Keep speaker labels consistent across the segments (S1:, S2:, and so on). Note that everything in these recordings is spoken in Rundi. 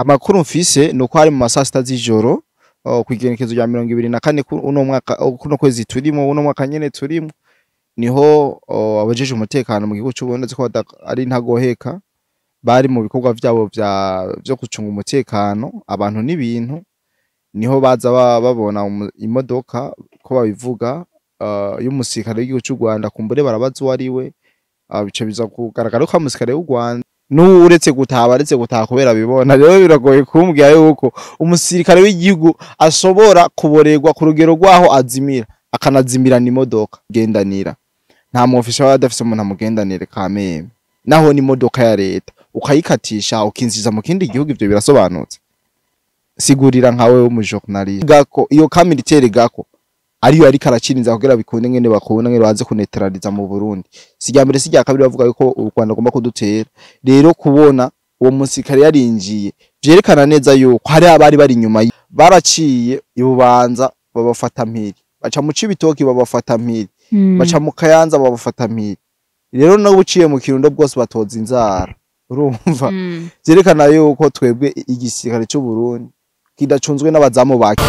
S1: Amakuru mfise nuko hari mu masaa sita z'ijoro kw'igenekezo rya 24 uno mwaka, kuno kwezi turimo, uno mwaka nyene turimo, niho abajeje umutekano mu gihugu c'u Burundi ko ari ntagoheka bari mu bikorwa vyabo vyo gucunga umutekano abantu n'ibintu, niho baza babona imodoka ko babivuga y'umusirikare w'igihugu c'u Rwanda, kumbure barabaza uwo ari we, bica biza kugaragara ko umusirikare w'u Rwanda n'uretse gutaha baretse gutaha kubera bibona. Rero biragoye kumbwira yuko umusirikare w'igihugu ashobora kuborerwa ku rugero rwaho azimira akanazimirana imodoka gendanira. Nta mwofisha aba adafise umuntu amugendanire kameme, naho ni imodoka ya leta ukayikatisha ukinjiza mu kindi gihugu, ivyo birasobanutse. Sigurira nkawe w'umujournaliste gako iyo ka militaire gako ariyo ariko aracirinza kugira bikunde ngene bakubona ngene baze kunetraliza mu Burundi. Sijya mbere sijya kabiri bavuga yuko u Rwanda agomba kudutera. Rero kubona uwo musirikare yarinjiye vyerekana neza yuko hari abari bari inyuma, baraciye ibubanza babafata mpiri, baca mu Cibitoki babafata mpiri, baca mu Kayanza babafata mpiri. Rero no buciye mu Kirundo bwose batoza inzara. Urumva vyerekana yuko twebwe igisirikare cy'u Burundi kidacunzwe n'abazamu bake.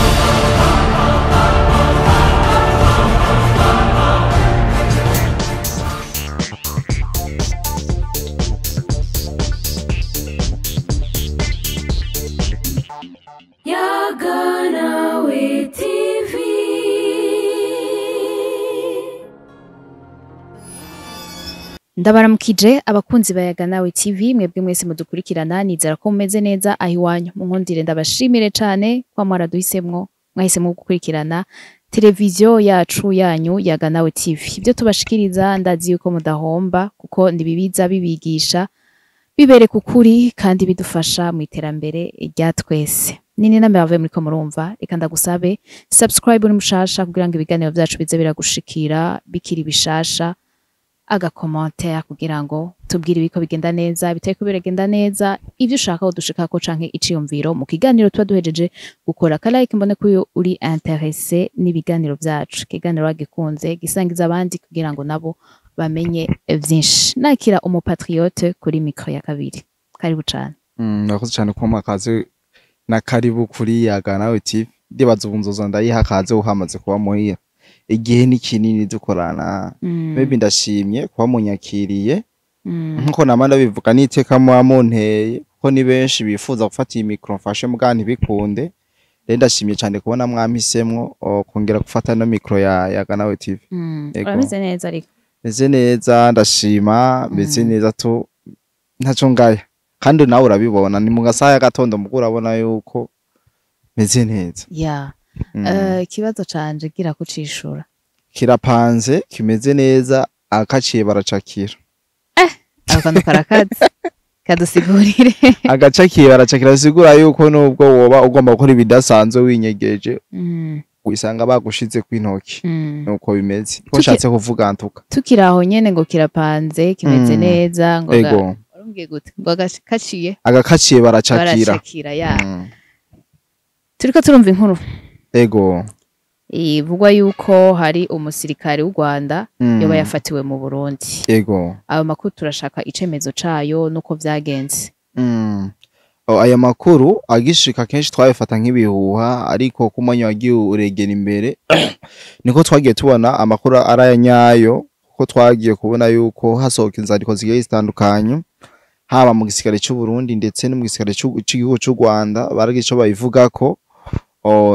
S2: Yaganawe TV.
S3: Ndabaramukije abakunzi ba Yaganawe TV, mwebwe mwese mudukurikirana, nizera ko mumeze neza aho iwanyu. Munkundire ndabashimire cane kwa mwaraduhisemwo, mwahisemo gukurikirana televiziyo yacu yanyu Yaganawe TV. Ibyo tubashikiriza ndazi yuko mudahomba, kuko nibibiza bibigisha, bibereka ukuri kandi bidufasha mu iterambere rya twese. Nini namwe bavuye muriko murumva, reka ndagusabe subscribe uri mushasha kugira ngo ibiganiro vyacu bize biragushikira bikiri bishasha, agakommentaire kugira ngo tubwire ibiko bigenda neza, bitariko biragenda neza, ivyo ushaka ko dushikako canke iciyumviro mu kiganiro tuba duhejeje gukora. Ka like mbone ko uri intéressé n'ibiganiro vyacu, ikiganiro wagikunze gisangiza abandi kugira ngo nabo bamenye vyinshi. Nakira umupatriote kuri micro ya kabiri. Karibu cane.
S1: Murakoze cane kumpa akaze na karibu kuri Yaganawe TV. Ndibaza ubu nzoza ndayiha akaze uhamaze kuba muhira. Igihe ni kinini dukorana. Maybe ndashimye kuba munyakiriye. Nkuko nama ndabivuga n'iteka muba munteye, kuko ni benshi bifuza gufata iyi micro mfashe muga ntibikunde. Rero ndashimye cane kubona mwampisemwo kongera gufata no micro ya Yaganawe TV.
S3: Urameze neza ariko?
S1: Meze neza, ndashima, meze neza tu ntaco ngaya. Kandi nawe urabibona ni mu gasaha gatondo mugo urabona yuko meze neza.
S3: Yeah. Ikibazo canje gira kucishura.
S1: Kirapanze, kimeze neza, akaciye baracakira.
S3: Akantu karakaze. Kadusigurire.
S1: Agacakiye baracakira sigura yuko nubwo woba ugomba gukora ibidasanzwe winyegeje. Wisanga bagushize kwintoki. Nuko bimeze. Ko nshatse kuvuga ntuka.
S3: Tukiraho nyene ngo kirapanze, kimeze neza ngo urumbwiye gute? Ngo agakaciye.
S1: Agakaciye baracakira.
S3: Baracakira ya. Turiko turumva inkuru.
S1: Ego.
S3: Ivugwa yuko hari umusirikare w'u Rwanda yoba yafatiwe mu Burundi.
S1: Ego.
S3: Ayo makuru turashaka icemezo cayo nuko vyagenze.
S1: Aya makuru agishika kenshi twabifata nk'ibihuha, ariko kumanya wagiye uregera imbere niko twagiye tubona amakuru araya nyayo, kuko twagiye kubona yuko hasohoka inzandiko zigiye zitandukanye haba mu gisirikare cy'u Burundi ndetse no mu gisirikare cy'igihugu cy'u Rwanda, baragiye ico babivugako.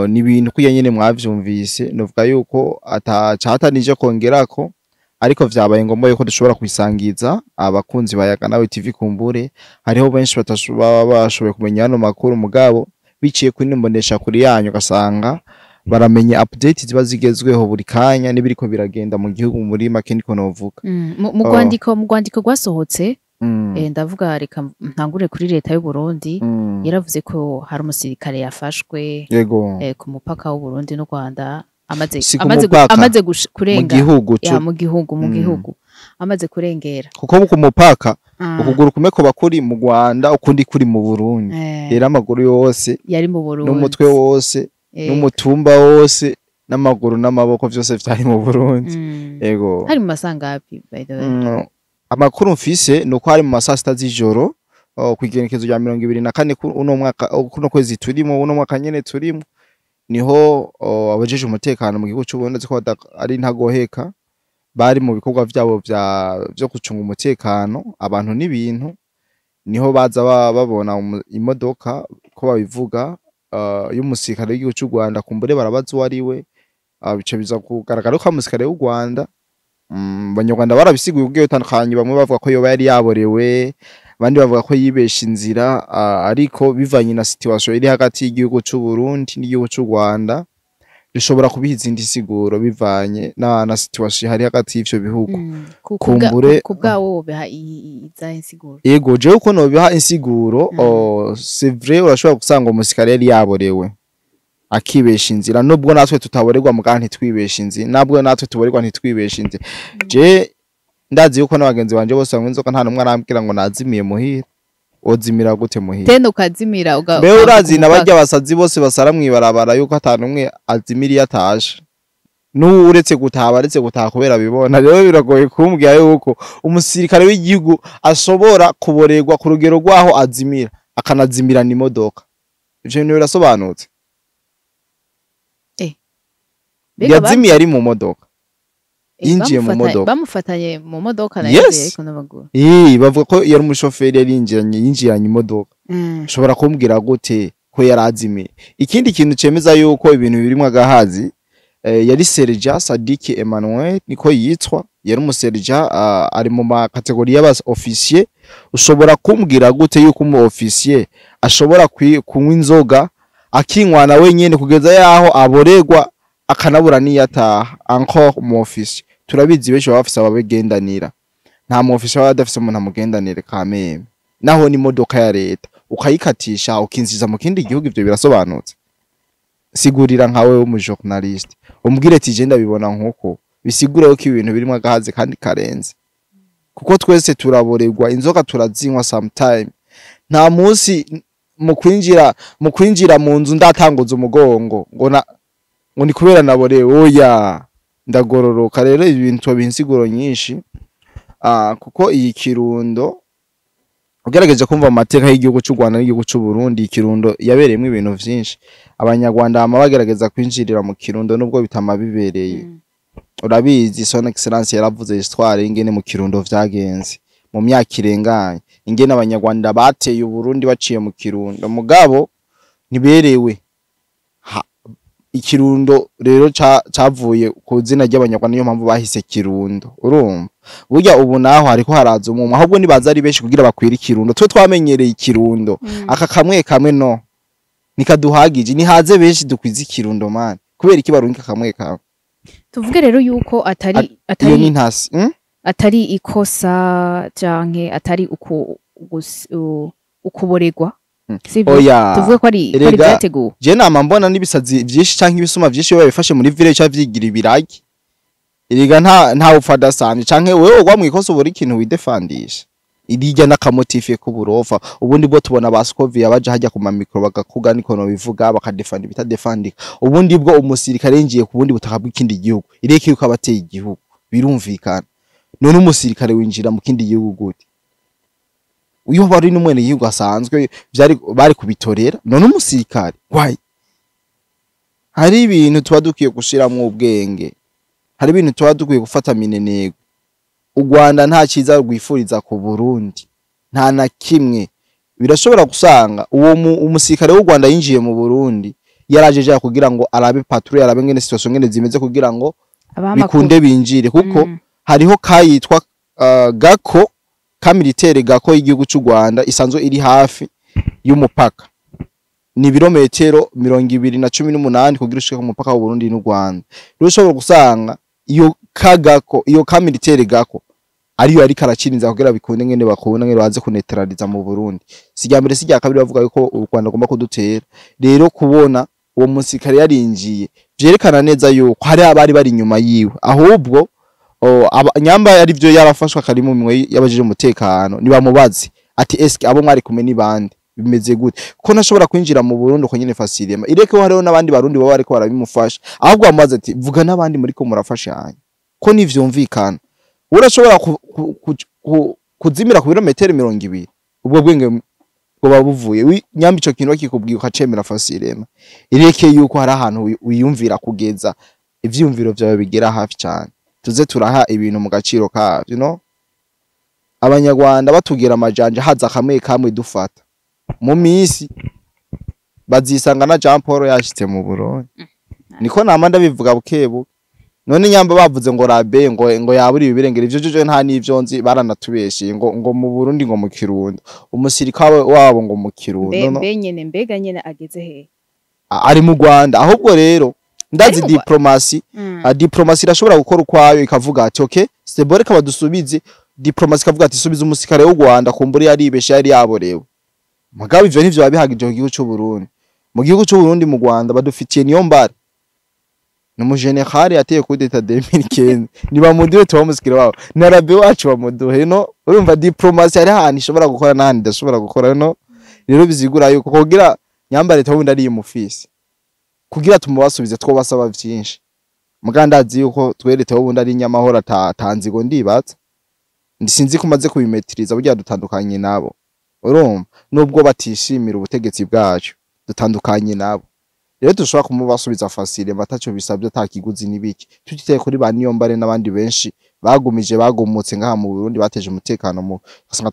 S1: Ni ibintu kuya nyene mwavyumvise, novuga yuko atacatanije kongerako, ariko vyabaye ngombwa yuko dushobora kwisangiza abakunzi ba Yaganawe TV. Kumbure hariho benshi batashobora bashoboye kumenya hano makuru, mugabo biciye kuri nimbonesha kuri yanyu gasanga baramenya update ziba zigezweho buri kanya nibiriko biragenda mu gihugu muri make niko novuga.
S3: Mu rwandiko, mu rwandiko rwasohotse, ndavuga reka ntangure kuri leta y'u Burundi, yaravuze ko hari umusirikare yafashwe ku mupaka w'u Burundi n'u Rwanda amaze amaze kurenga mu gihugu mu gihugu amaze kurengera,
S1: kuko ku mupaka ukuguru kumwe ko bakuri mu Rwanda ukundi kuri mu Burundi. Rero amaguru yose
S3: yari mu Burundi,
S1: n'umutwe wose n'umutumba wose n'amaguru n'amaboko vyose vyari mu Burundi. Ego.
S3: Hari mu masangapi by the way?
S1: Amakuru mfise nuko hari mu masaa sita z'ijoro Kw'igenekezo rya 24 uno mwaka, kuno kwezi turimo, uno mwaka nyene turimo, niho abajejwe umutekano mu gihugu c'u Burundi, ko ari ntagoheka, bari mu bikorwa vyabo vyo gucunga umutekano abantu n'ibintu, niho baza babona imodoka, ko babivuga, y'umusirikare w'igihugu c'u Rwanda. Kumbure barabaza uwo ari we, bica biza kugaragara ko ari umusirikare w'u Rwanda. Abanyarwanda barabisiguye uburyo butandukanye. Bamwe bavuga ko yoba yari yaborewe, abandi bavuga ko yibesha inzira, ariko bivanye na situation iri hagati y'igihugu c'u Burundi n'igihugu c'u Rwanda, bishobora kubiha izindi siguro bivanye na situation hari hagati y'ivyo bihugu. Kumbure
S3: Ku bwawo wobiha izahe nsiguro?
S1: Yego, jewe uko nobiha insiguro, c'est vrai, urashobora gusanga umusirikare yari yaborewe akibesha inzira, nubwo natwe tutaborerwa muga ntitwibesha inzira, nabwo natwe tuborerwa ntitwibesha inzira. Je ndazi yuko n'abagenzi banje bose banywa inzoga, nta n'umwe arambwira ngo nazimiye muhira. Ozimira gute muhira?
S3: Tena ukazimira
S1: Mbe
S3: ukambuka
S1: urazi
S3: umupaka.
S1: N'abarya basazi bose basara mw'ibarabara yuko ata n'umwe azimira iyo atashe, n'uwo uretse gutaha baretse gutaha kubera bibona. Rero biragoye kumbwira yuko umusirikare w'igihugu ashobora kuborerwa ku rugero rwaho azimira, akanazimirana imodoka. Ivyo bintu birasobanutse.
S3: Mbega
S1: Yazimiye ari mu modoka, yinjiye mu modoka.
S3: Bamufatanye mu modoka na
S1: Yes.
S3: ariko n'amaguru.
S1: Bavuga ko yari umushoferi, yari yinjiranye imodoka. Ushobora kumbwira gute ko yari azimiye? Ikindi kintu cemeza yuko ibintu birimwo agahazi, yari Sergent Sadiki Emmanuel, niko yitwa, yari umuserija, ari mu ma catégories y'aba officier. Ushobora kumbwira gute yuko umu officier ashobora kunywa inzoga akinywana wenyene kugeza yaho aboregwa akanabura niyataha? Encore umu officier, turabizi, benshi baba bafise ababigendanira. Nta mu officier aba adafise umuntu amugendanire kameme, naho ni imodoka ya leta ukayikatisha ukinjiza mu kindi gihugu. Ivyo birasobanutse? Sigurira nkawe w'umujournaliste, umbwire ati je ndabibona nkuko, bisigure ko ibintu birimo agahaze kandi karenze, kuko twese turaborerwa, inzoga turazinywa sometime. Nta munsi mu kwinjira mu nzu ndatanguza umugongo ngo ni kubera naborewe. Oya, ndagororoka. Rero ibi bintu tubiha insiguro nyinshi, kuko iyi Kirundo, ugerageje kumva amateka y'igihugu cy'u Rwanda n'igihugu cy'u Burundi, Ikirundo yabereyemo ibintu vyinshi. Abanyarwanda bama bagerageza kwinjirira mu Kirundo nubwo bitama bibereye. Urabizi, Son Excellence yaravuze histoire ingene mu Kirundo vyagenze mu myaka irenganye, ingene Abanyarwanda bateye Uburundi baciye mu Kirundo, mugabo ntiberewe. Ikirundo rero cavuye ku zina ry'Abanyarwanda, niyo mpamvu bahise Kirundo. Urumva burya ubu naho hariko haraza umumwe, ahubwo nibaza ari benshi kugira bakwire Ikirundo. Twe twamenyereye Ikirundo, aka kamwe kamwe no nikaduhagije, nihaze benshi dukwize Ikirundo man. Kubera iki barungika kamwe kamwe?
S3: Tuvuge rero yuko atari
S1: Iyo
S3: atari
S1: ni ntasi,
S3: atari ikosa canke atari ukuboregwa, sivyo?
S1: Oya.
S3: Tuvuge ko ari
S1: Erega,
S3: vyateguwe.
S1: Je nama mbona n'ibisazi vyinshi canke ibisuma vyinshi iyo babifashe muri village ca vyigira ibiragi. Erega nta upfa adasanzwe, canke wewe ugwa mw'ikosa ubura ikintu widefandisha. Irirya n'akamotife k'uburofa. Ubundi bwo tubona ba Scovia baja hajya ku mamikro bagakuga, niko no bivuga, bakadefanda ibitadefandika. Ubundi bwo umusirikare yinjiye ku bundi butaka bw'ikindi gihugu, ireke yuko abateye igihugu, birumvikana. None umusirikare winjira mu kindi gihugu gute? Iyo bari n'umwene gihugu asanzwe vyari bari kubitorera, none umusirikare, why? Hari ibintu tuba dukwiye gushiramwo ubwenge, hari ibintu tuba dukwiye gufata minenego. U Rwanda nta cyiza rwifuriza ku Burundi, nta na kimwe. Birashobora gusanga uwo umusirikare w'u Rwanda yinjiye mu Burundi yaraje aje kugira ngo arabe patrouille, arabe ngene situation ngene zimeze, kugira ngo
S3: Abaha amakuru.
S1: bikunde binjire, kuko hariho kayitwa gako ka militaire, gako y'igihugu cy'u Rwanda isanzwe iri hafi y'umupaka, ni ibirometero 218 kugira ushike ku mupaka w'u Burundi n'u Rwanda. Rero ushobora gusanga iyo kagako, iyo ka militaire gako, ariyo ariko aracirinza kugira bikunde ngene bakubona ngene baze kunetraliza mu Burundi. Si rya mbere, si rya kabiri bavuga yuko u Rwanda rugomba kudutera. Rero kubona uwo musirikare yarinjiye vyerekana neza yuko hari abari bari inyuma yiwe. Ahubwo nyamba ari byo yarafashwe akari mu mwe yabajije umutekano, nibamubaze ati: "Eske abo mwari kumwe ni bande? Bimeze gute?" Ko ntashobora kwinjira mu Burundi uko nyene facilement, ireke ko hariho n'abandi Barundi baba bariko barabimufasha. Ahubwo bamubaze ati: "Vuga n'abandi muri ko murafashanya," ko nivyumvikana. Urashobora kuzimira ku birometero 20, ubwo bwenge. Bwoba buvuye nyamba ico kintu bakikubwiye ukacemera facilement. Ireke yuko hari ahantu wiyumvira kugeza ivyiyumviro vyawe bigera hafi cyane. Tuze turaha ibintu mu gaciro kavyo, no? Abanyarwanda batubwira amajanja haza kamwe kamwe dufata. Mu misi bazisanga na Jean Paul yashitse mu Burundi. Niko nama ndabivuga bukebu. None nyamba bavuze ngo rabe ngo yaburi ibirengera ivyo jojo nta n'ivyo nzi, baranatubeshiye ngo mu Burundi ngo mu Kirundo. Umusirikare wabo ngo mu Kirundo.
S3: Mbe nyene mbega nyene ageze he?
S1: Ari mu Rwanda. Ahubwo rero ndazi diplomasi, diplomasi irashobora gukora ukwayo ikavuga ati okay, c'est bon reka badusubize. Diplomasi ikavuga ati subiza umusirikare w'u Rwanda kumburi yaribeshe yari yaborewe. Mugabo ivyo ntivyo babihagije mu gihugu c'u Burundi. Mu gihugu c'u Burundi mu Rwanda badufitiye niyo mbare. N'umujenerali yateye coup d'état 2015. Niba mudiwe tuba musikire wabo. Na rabe wacu bamuduhe no urumva diplomasi ari ahantu ishobora gukora n'ahandi idashobora gukora no. Rero bizigura yuko kugira nyambare tawundi ari mufisi. Kugira tumubasubize twobasaba vyinshi. Mugandazi yuko twerete wundi ari nyamahoro atanzigo ndibatsa. Sinzi kumaze kubimetiriza burya dutandukanye nabo. Urumva nubwo batishimira ubutegetsi bwacu dutandukanye nabo. Rero dushobora kumubasubiza facile bataco bisabye atakiguzi nibiki. Tutiteye kuri ba Niyombare n'abandi benshi bagumije bagumutse ngaha mu Burundi bateje umutekano mu asanga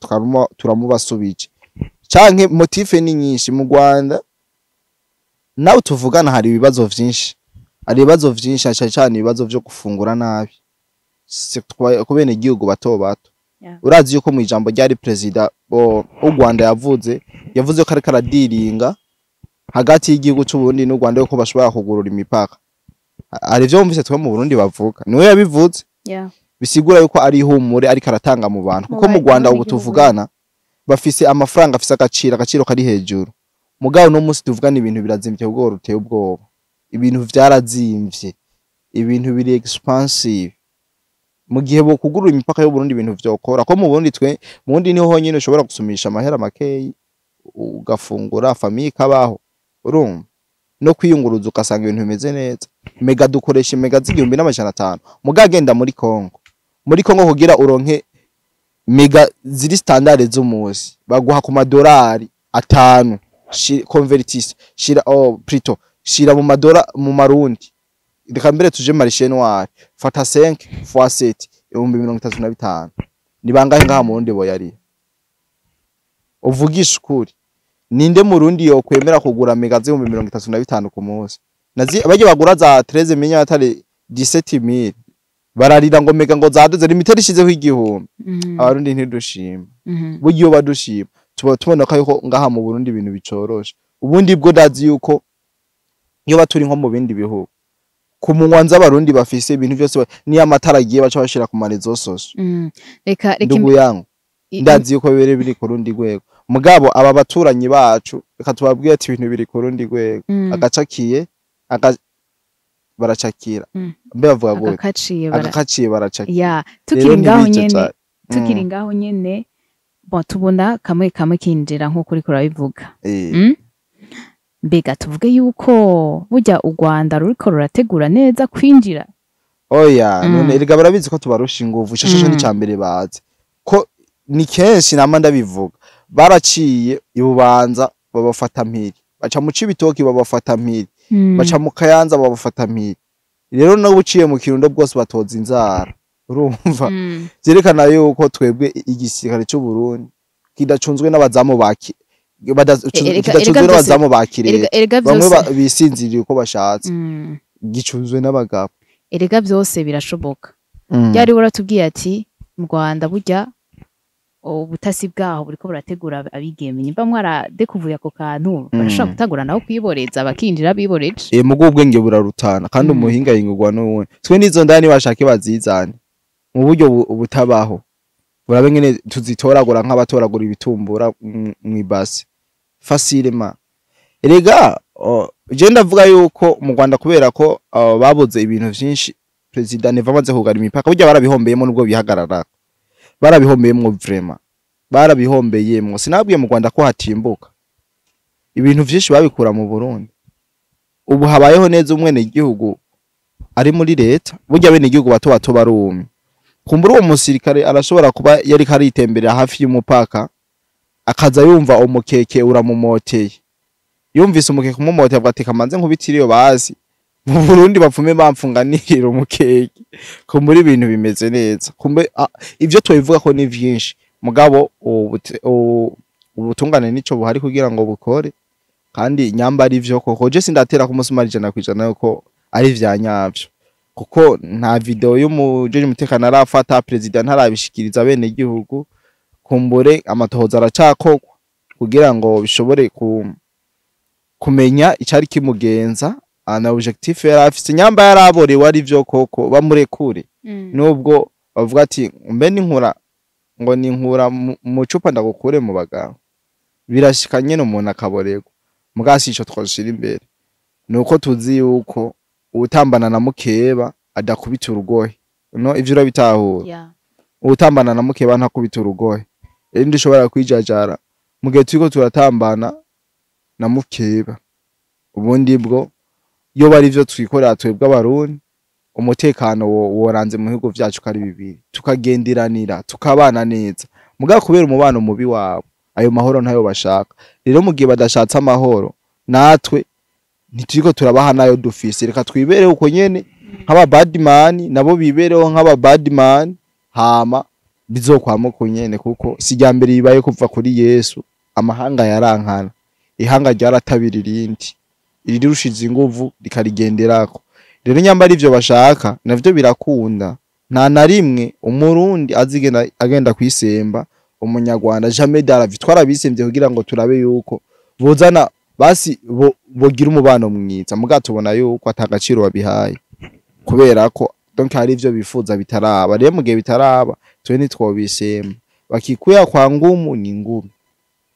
S1: turamubasubije. Canke motife ni nyinshi mu Rwanda. Nawe tuvugana hari ibibazo vyinshi. Hari ibibazo vyinshi cyane cyane ibibazo vyo gufungura nabi. Kubene igihugu bato bato. Urazi yuko mu ijambo ryari president w'u Rwanda yavuze ko ariko aradiringa hagati y'igihugu c'u Burundi n'u Rwanda yuko bashobora kugurura imipaka. Hari ivyo wumvise twe mu Burundi bavuga. Niwe yabivuze. Bisigura yuko ari ihumure ariko aratanga mu bantu. Kuko mu Rwanda ubu tuvugana bafise amafaranga afise agaciro kari hejuru. Mugabo no munsi tuvugana ibintu birazimvye ubwo ruteye ubwoba. Ibintu vyarazimvye. Ibintu biri expensive. Mu gihe bo kugurura imipaka y'u Burundi ibintu vyokora ko mu Burundi twe mu Burundi niho honyine ushobora gusumisha amahera makeyi ugafungura famille kabaho. Urumva no kwiyunguruza ugasanga ibintu bimeze neza. Mega dukoresha mega z'1500 mugagenda muri Kongo. Muri Kongo kugira uronke mega ziri standard z'umunsi baguha ku madolari 5 convertise shira plutôt shira mu madora mu marundi. Reka mbere tuje marché noir fata 5 x 7 35,000. Ni bangahe ngaha mu Burundi boyari? Uvugisha ukuri. Ninde murundi yo kwemera kugura mega z'35,000 ku munsi? Nazi abaje bagura za 13 million atari 17,000. Bararira ngo mega ngo zaduze limited ishizeho 1000. Abarundi ntidushima. Buryo badushima. Tuba tubona ko yuko ngaha mu Burundi ibintu bicoroshe. Ubundi bwo ndazi yuko iyo baturi nko mu bindi bihugu ku munywanza abarundi bafise ibintu byose ni amatara agiye baca bashira ku marezo sosio.
S3: Reka
S1: ndugu yangu ndazi yuko bibere biri ku rundi rwego. Mugabo aba baturanyi bacu reka tubabwiye ati ibintu biri ku rundi rwego. Agacakiye baracakira. Mbe bavuga ngo agakaciye baracakira.
S3: Tukiri ngaho nyene bon tubona kamwe kamwe kinjira nko kuri kurabivuga. Mbega tuvuge yuko burya u Rwanda ruriko rurategura neza kwinjira.
S1: Oya none erega barabizi ko tubarusha inguvu shashasho ni cambere bazi. Ko ni kenshi nama ndabivuga. Baraciye ibubanza babafata mpiri. Baca mu Cibitoki babafata mpiri. Baca mu Kayanza babafata mpiri. Rero no buciye mu Kirundo bwose batoza inzara. Urumva zerekana yuko twebwe igisirikare cy'u Burundi kidacunzwe n'abazamu baki kidacunzwe n'abazamu bakirere bamwe bisinziriye uko bashatse gicunzwe n'abagabo.
S3: Erega byose birashoboka. Byari waratubwiye ati mu Rwanda burya ubutasi bwaho buriko burategura abigeme nyimba mwaradekuvuye ako kantu barashobora gutagura naho kwiboreza bakinjira biboreje.
S1: Mugo ubwenge burarutana kandi umuhinga yingurwa n'uwundi. Twe nizo ndani bashake bazizane mu buryo butabaho. Burabe ngene tuzitoragura nk'abatoragura ibitumbura mwibase facilement. Erega je ndavuga yuko mu Rwanda kubera ko babuze ibintu vyinshi president Neva amaze kugara imipaka burya barabihombeyemo nubwo bihagarara. Barabihombeyemo vraiment. Barabihombeyemo. Sinabwiye mu Rwanda ko hatimbuka. Ibintu vyinshi babikura mu Burundi. Ubu habayeho neza umwene igihugu ari muri leta burya bene igihugu bato bato barumye. Kumbura uwo musirikare arashobora kuba yari karitemberera hafi y'umupaka Akaza yumva umukeke uramumoteye, yumvise umukeke umumoteye avuga ati kamanze nkubitire iyo basi mu Burundi bapfume bamfunganirira umukeke, kumbura ibintu bimeze neza. Kumbe ivyo tubivuga ko ni vyinshi, mugabo ubutungane nico buhari kugira ngo bukore. Kandi nyamba ari vyo koko, je sindatera ku musumari 100% yuko ari vya nyavyo, kuko nta video y'umujeje umutekano arafata, president ntarabishikiriza bene igihugu. Kumbure amatohoza aracakogwa kugira ngo bishobore kumenya icari kimugenza na objectif yari afise. Nyamba yaraborewe ari vyo koko, bamurekure. Nubwo bavuga ati mbe ninkura ngo ninkura mu cupa ndagukure mu bagabo, birashika nyene umuntu akaborerwa. Muga si ico twoshira imbere, nuko tuzi yuko uwutambana na mukeba adakubita urugohe. No ivyo urabitahura?
S3: Yeah.
S1: Uwutambana na mukeba ntakubita urugohe. Rero ndishobora kwijajara mu gihe turiko turatambana na mukeba. Ubundi bwo iyo bari ivyo twikorera twebwe Abarundi, umutekano woranze mu bihugu vyacu ko ari bibiri, tukagenderanira, tukabana neza. Mugabo kubera umubano mubi wabo, ayo mahoro ntayo bashaka. Rero mu gihe badashatse amahoro, natwe ntituriko turabaha nayo dufise. Reka twibereho uko nyene nk'aba badman, nabo bibereho nk'aba badman, hama bizokwama uko nyene, kuko si irya mbere bibaye. Kuva kuri Yesu amahanga yarankana, ihanga ryaratabira irindi, irirushiza inguvu rikarigenderako. Rero nyamba ari ivyo bashaka, navyo birakunda. Nta na rimwe Umurundi azigenda agenda kwisemba Umunyarwanda, jamais de la vie. Twarabisemvye kugira ngo turabe yuko bozana basi bogira umubano mwiza, muga tubona yuko ata gaciro babihaye, kubera ko donc hari ivyo bifuza bitaraba. Rero mu gihe bitaraba, twe ntitwobisemba. Bakikuya kwa ngumu ni ngumu,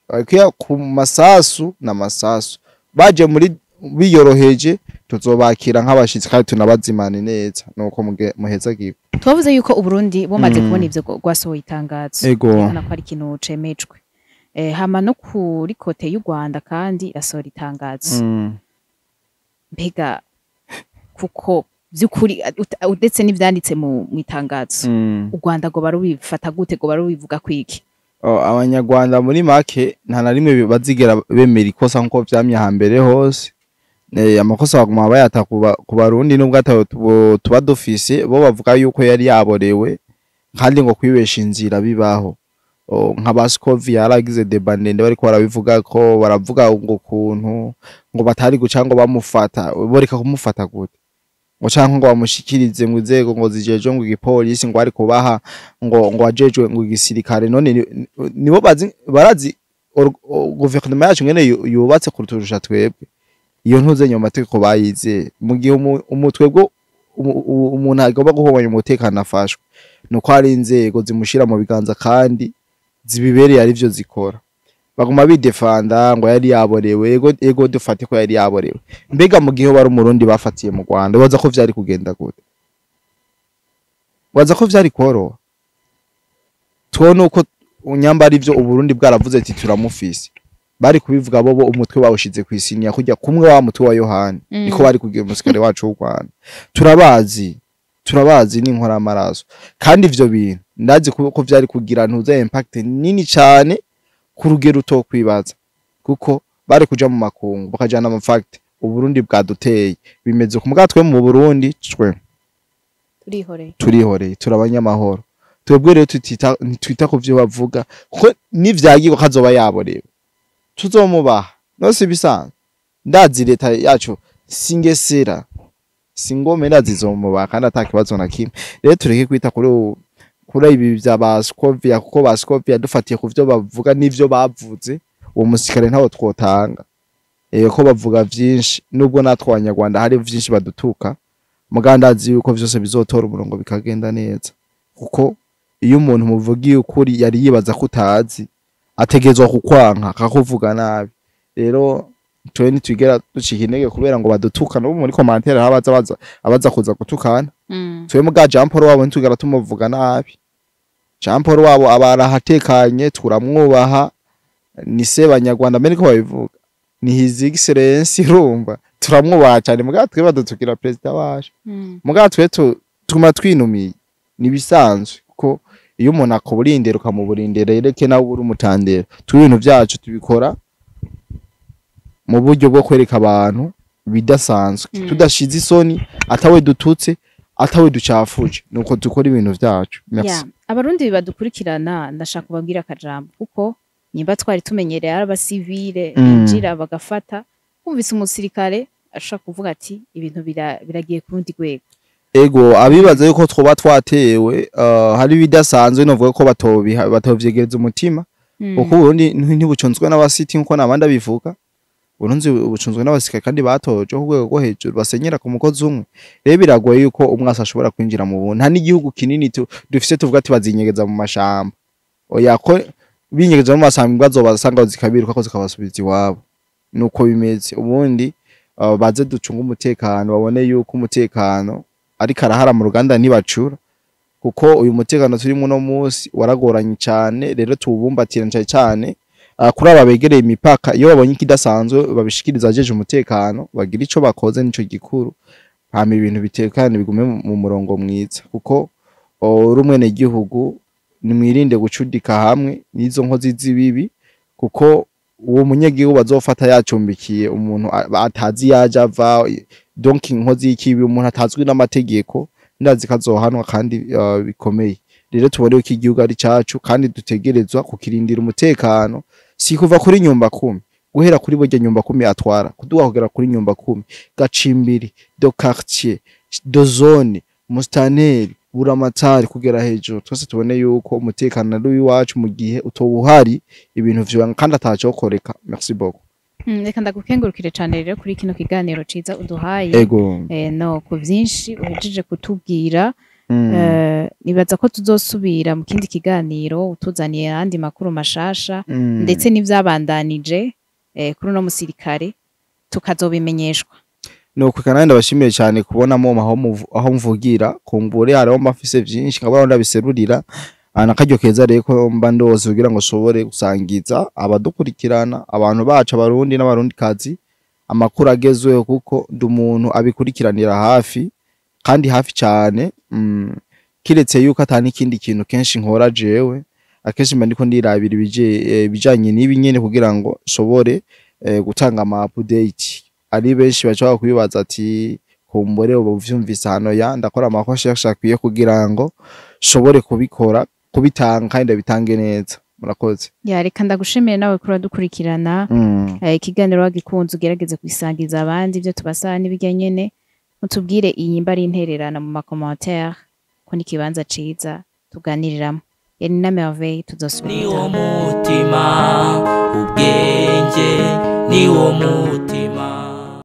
S1: bakikuya ku masasu na masasu. Baje muri biyoroheje, tuzobakira nk'abashitsi kandi tunabazimane neza. Nuko muhezagirwe.
S3: Twavuze yuko Uburundi bumaze kubona ivyo rwasohoye itangazo
S1: Ego.
S3: yerekana ko ari ikintu cemejwe. Hama no kuri côté y'u Rwanda kandi irasohora itangazo. Mbega kuko vy'ukuri uretse n'ivyanditse mu itangazo, u Rwanda ngo barubifata gute, ngo barubivuga kwiki?
S1: Oh, Abanyarwanda muri make nta na rimwe bazigera bemera ikosa nkuko vyamye hambere hose. Amakosa baguma bayata ku Barundi, nubwo atayo tuba dufise. Bo bavuga yuko yari yaborewe, kandi ngo kwibesha inzira bibaho. Oh, nka Bascovi yaragize débat ndende bariko barabivuga ko baravuga ngo kuntu ngo batari guca ngo bamufata, boreka kumufata gute, ngo canke ngo bamushikirize ngo inzego ngo zijejwe ngo igipolisi, ngo ari kubaha ngo ajejwe ngo igisirikare. None nibo bazi, barazi guverinoma yacu ngene yubatse kuruturusha twebwe. Iyo ntuze nyuma amategeko bayize. Mu gihe umutwe bwo umuntu agomba guhungabanya umutekano afashwe, nuko hari inzego zimushira mu biganza kandi zibibereye, arivyo zikora. Baguma bidefanda ngo yari yaborewe. Ego, ego, dufate ko yari yaborewe. Mbega mu gihe wari Umurundi bafatiye mu Rwanda, waza ko vyari kugenda gute? Waza ko vyari koroha? Tubona uko unyamba ari byo Uburundi bwaravuze ati turamufise, bari kubivuga bobo umutwe bawushize kw'isiniya kujya kumwe wa mutwe wa Yohani. Niko bari kugira umusikare wacu w'u Rwanda. Turabazi, turabazi, ni amaraso. Kandi ivyo bintu ndazi ko vyari kugira ntuza impact nini cane ku rugero utokwibaza, kuko bari kuja mu makungu bakajana ama fact: Uburundi bwaduteye, bimeze ku mugabo. Twe mu Burundi twe
S3: Turihoreye.
S1: Turihoreye, turi abanyamahoro twebwe. Rero tutita, ntitwita ku vyo bavuga, kuko nivyagirwa kazoba yaborewe, tuzomubaha. No si bisanzwe, ndazi leta yacu singesera singome, ndazi izomubaha kandi ata kibazo na kimwe. Rero tureke kwita kuri ibi vya Bascovia, kuko Bascovia dufatiye ku vyo bavuga n'ivyo bavuze, uwo musirikare ntawo twotanga. Ko bavuga vyinshi, nubwo natwe Abanyarwanda hari vyinshi badutuka, mugabo ndazi yuko vyose bizotora umurongo bikagenda neza, kuko iyo umuntu muvugiye ukuri yari yibaza ko utazi, ategerezwa kukwanka akakuvuga nabi. Rero twe ntitwigera ducika intege kubera ngo badutuka. N'ubu muri commentaire hari abaza baza abaza kuza gutukana. Twe muga Jean Paul wabo ntitwigera tumuvuga nabi. Jean Paul wabo aba arahatekanye, turamwubaha, ni se Banyarwanda mbere niko babivuga, ni His Excellence. Urumva turamwubaha cyane. Muga twe badutukira perezida wacu, muga twe tuguma twinumiye, nibisanzwe, kuko Iyo umuntu akuburindira ukamuburindira, yereke nawe uri umutandero. Twe ibintu vyacu tubikora mu buryo bwo kwereka abantu bidasanzwe, tudashize isoni, atawe dututse, atawe ducafuje, nuko dukora ibintu vyacu. Merci.
S3: Ya, Abarundi badukurikirana, ndashaka kubabwira akajambo, kuko nimba twari tumenyereye ari abasivile binjira bagafata, kumvise umusirikare ashaka kuvuga ati ibintu biragiye ku rundi rwego.
S1: Ego, abibaza yuko twoba twatewe, hari ibidasanzwe, novuga ko batovyegereza umutima, kuko Uburundi ntibucunzwe n'abasiti nkuko nabandi abivuga. Uburundi bucunzwe n'abasirikare kandi batoje ku rwego rwo hejuru, basenyera ku mukozi umwe. Rero biragoye yuko umwasi ashobora kwinjira mu buntu. Nta n'igihugu kinini dufise tuvuga ati bazinyegeza mu mashamba. Oya, ko binyegeza mu mashamba, imbwa zobasanga zikabiruka ko zikabasubiza iwabo. Nuko bimeze. Ubundi baze ducunge umutekano, babone yuko umutekano ariko arahara mu ruganda ntibacura, kuko uyu mutekano turimo uno munsi waragoranye cyane. Rero tuwubumbatire cyane cyane kuri aba begereye imipaka. Iyo babonye ikidasanzwe, babishikiriza ajeje umutekano, bagira ico bakoze, nico gikuru. Hama ibintu bitekane, bigume mu murongo mwiza, kuko uri umwenegihugu, nimwirinde gucudika hamwe n'izo nkozi z'ibibi, kuko uwo munyagihugu bazofata yacumbikiye umuntu atazi yaje ava, donc inkozi y'ikibi, umuntu atazwi n'amategeko, ndazi kazohanwa kandi bikomeye. Rero tubone ko igihugu ari cacu kandi dutegerezwa kukirindira umutekano. Si kuva kuri nyumba kumi, guhera kuri burya nyumba kumi atwara, kuduga kugera kuri nyumba kumi, gacimbiri, de quartier, de zone, mustaneri, buramatari, kugera hejuru, twese tubone yuko umutekano ari uw'iwacu. Mu gihe utowuhari, ibintu vyanga kandi atacokoreka. Merci beaucoup.
S3: Reka ndagukengurukire cane rero kuri kino kiganiro ciza uduhaye.
S1: Ego.
S3: No ku vyinshi uhejeje kutubwira. Nibaza ko tuzosubira mu kindi kiganiro utuzaniye ayandi makuru mashasha, ndetse n'ivyabandanije kuri uno musirikare tukazobimenyeshwa.
S1: Nuko kandi ndabashimiye cyane kubona mo aho mvugira kumbure hariho mbafise vyinshi nkabona ndabiserurira. Nakaryo keza rero ko mba ndose kugira ngo nshobore gusangiza abadukurikirana, abantu bacu, Abarundi n'Abarundi kazi, amakuru agezweho, kuko ndi umuntu abikurikiranira hafi kandi hafi cyane. Kiretse yuko ata n'ikindi kintu kenshi nkora jewe, akenshi mba ndiko ndirabira ibijanye n'ibi nyene kugira ngo nshobore gutanga ama update. Ari benshi bashobora kubibaza ati kumbure ubu vyumvise hano, ya ndakora ama recherche akwiye kugira ngo nshobore kubikora, kubitanga, kandi ndabitange neza. Murakoze.
S3: Ya, reka ndagushimire nawe kuri dukurikirana. Ikiganiro wagikunze, ugerageze kwisangiza abandi ibyo tubasaba n'ibijya nyene, mutubwire iyi mba ari intererano mu ma commentaire, ko ni ikibanza ciza tuganiriramo. Yari na Merveille, tuzosubira.
S4: Niwo mutima, ubwenge niwo mutima.